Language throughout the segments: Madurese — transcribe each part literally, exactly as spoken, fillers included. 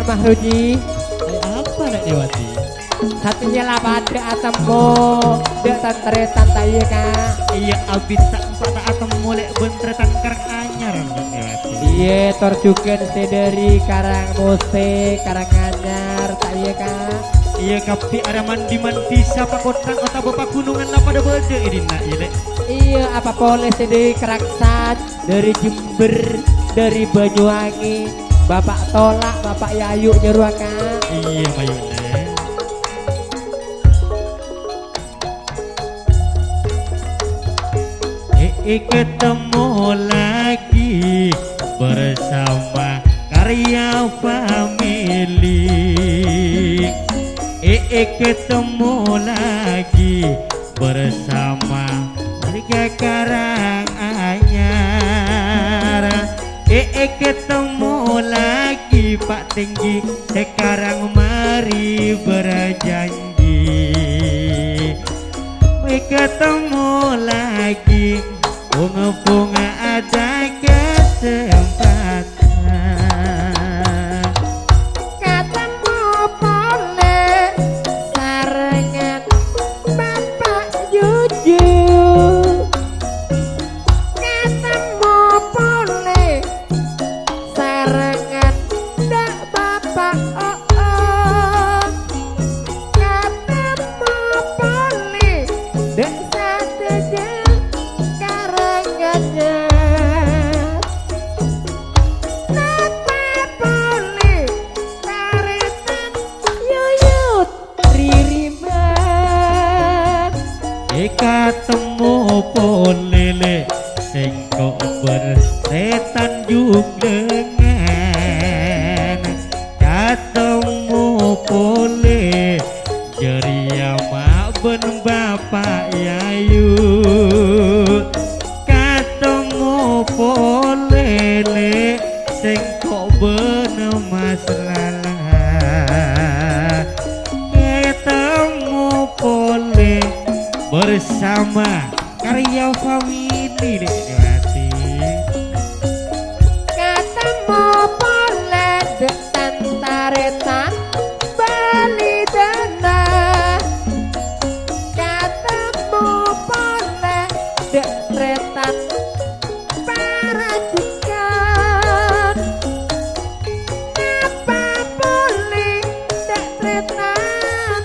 Mahruji. Ay, apa, Lè' Dewati? Satèya la padâ atemmo, dâ' tan-tarètan, ta' iyâ, Ka'? Iyâ, abit ta' empa' ta' atemmo, Lè', bân tarètan Karang Anyar, Lè' Dewati. Iyâ, tor jhughân sè dâri Karang Mose, Karang Anyar, ta' iyâ, Ka'? Iyâ, kabbhi arè mandi-mandi, sapa kottha otabâ paghunongan la padâ bâdâ è dinna', iyâ, Lè'? Iyâ, apa polè sè dâri Karaksat, dâri Jember, dâri Banyuwangi, Bapa' Tola', Bapa' Yayu nyerowa, Ka'. Iyâ, mayu, Lè'. Eh, eh, ketemu lagi bersama Karya Family. Eh, eh, ketemu lagi bersama warga Karanganyar. Eh, eh, ketemu lagi, Pak Tinggi, sekarang mari berjanji. Weh, ketemu lagi, bunga-bunga ada kesempatan. Ketemu polè sarengngan Bapa' Juju. Ketemu polè sarengngan dâ' Bapa' Oon. Ketemu polè dâ' sadhâjâ Karanganyar. Napa polè tarètan Yuyut Ririman. Eh, katemmo polè, Lè', sèngko' bâr tarètan Juglengan. Katemmo polè, jârèya ma' bân Bapa' Yayu. Katemmo polè, Lè', sèngko' bân Mas Lala. Ketemu polè bersama Karya Family, Lè' Dewati. Ketemu polè dâ' tan-tarètan Bali Dana. Ketemu polè dâ' tarètan Parajukan. Napa polè dâ' tarètan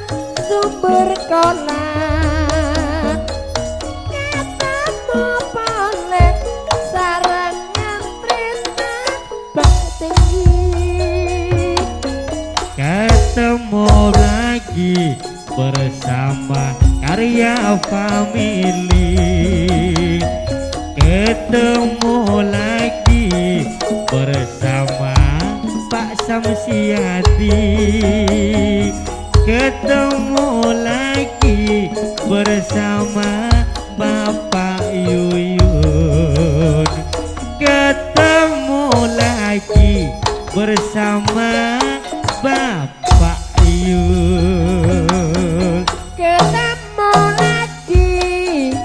Sumber Kolam. Ketemu polè sarengngan tarètan Pak Tinggi. Ketemu lagi bersama Karya Family. Ketemu lagi bersama Pak Samsiadi. Ketemu lagi bersama Bapak Yuyun. Ketemu lagi bersama Bapak Yuyun. Ketemu lagi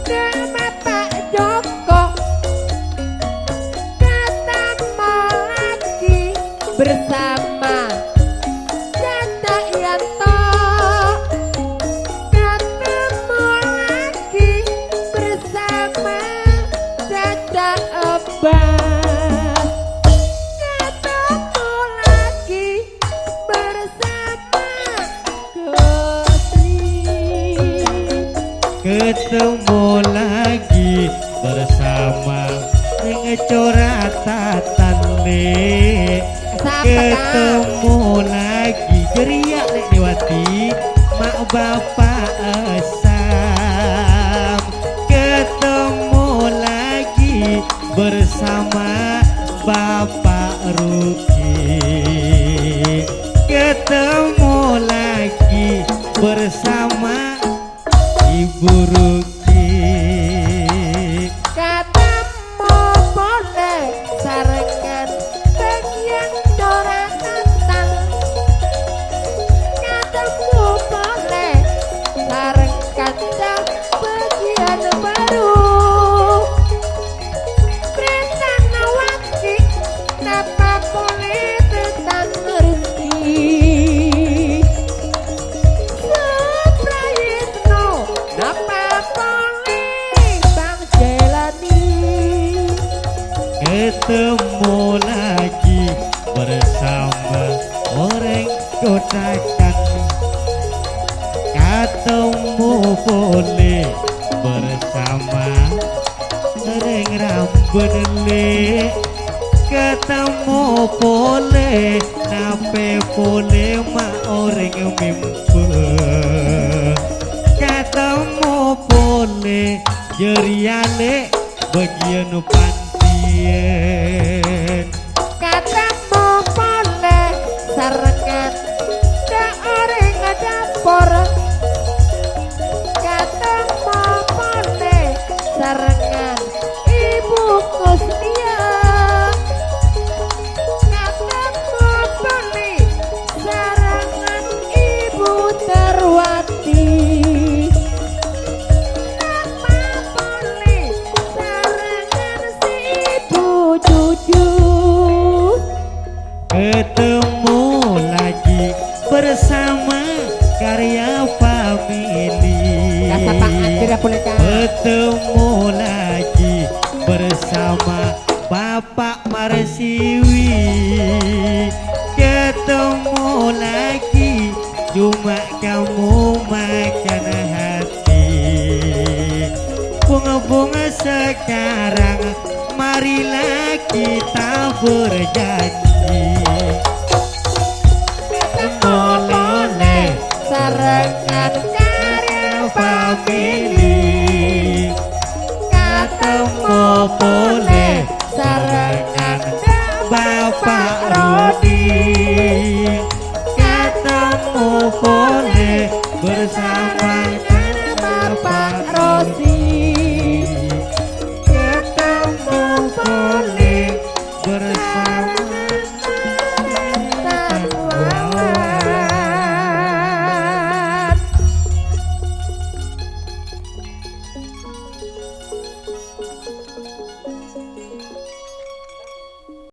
sama Pak Joko. Ketemu lagi bersama Caca Yanto. Ketemu lagi bersama Caca Abbas. Ketemu lagi bersama Ghustri. Ketemu lagi bersama Neng Cora Tatan, Lè'. Sapa, Kak? Ketemu lagi, jârèya, Lè' Dewati, ma' Bapa' Sam. Ketemu lagi bersama Bapak Ruki. Ketemu lagi bersama Ibu Ruki. Ketemu polè sarengngan bâgiyân Cora Tatan. Ketemu polè sareng kanca bâgiyân bhâru. Tarètan Wanggi, napa polè Ketemu lagi bersama orèng Kotakan. Ketemu polè bersama orèng Ramben, Lè'. Ketemu polè, napè polè ma' orèng Mimba. Ketemu polè, jârèya, Lè', bâgiyân pantièn. Ketemu polè sarengngan dâ' orèng dâpor. Ketemu polè sarengngan Ibu Kustia. Ketemu polè sarengngan Ibu Darwati. Napa polè sarengngan si Ibu Cucu. Ketemu lagi bersama Karya Family. Kasa Pak Hadir ya, boleh, Kak? Ketemu lagi bersama Bapak Marsiwi. Ketemu lagi, cuma kamu makan hati. Bunga-bunga sekarang, marilah kita berjanji. Ketemu polè sarengngan Karya Family. Ketemu polè sarengngan Bapak Rodi. Ketemu polè bersama